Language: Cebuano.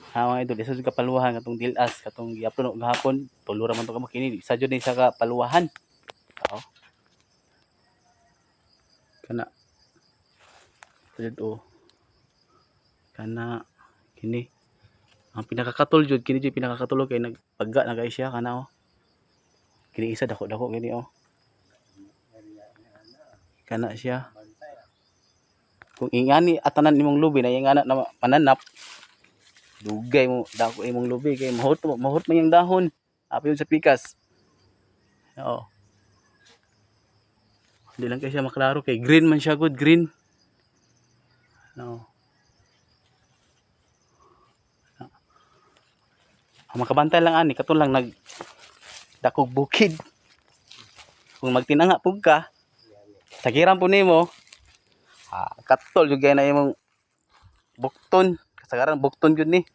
Ha, mga idol, isa jud ka paluwahan katong dilas katong gi-upload gahapon, tulo ra man to ka kini, isa jud ni sa ka paluwahan. Oo. Kana. Jud oh. Kana kini. Ang pinakakatol jud kini jud pinakakatol kay nagpagga na kay siya kana oh. Kini isa dako-dako kini oh. Kana siya. Kung ingani atanan imong lubi na ingana na mananap, dugay mo dako imong lubi kay mahurot mahurot man yung dahon. Apil sa pikas. Oo. Hindi lang kay siya maklaro kay green man siya, good green. No. Ang makabantay lang ani kato lang nag dakog bukid. Kung magtinanga pug ka, sagiran po nimo. Ah, katol jud kay na imong bukton. Kasagaran bukton jud ni.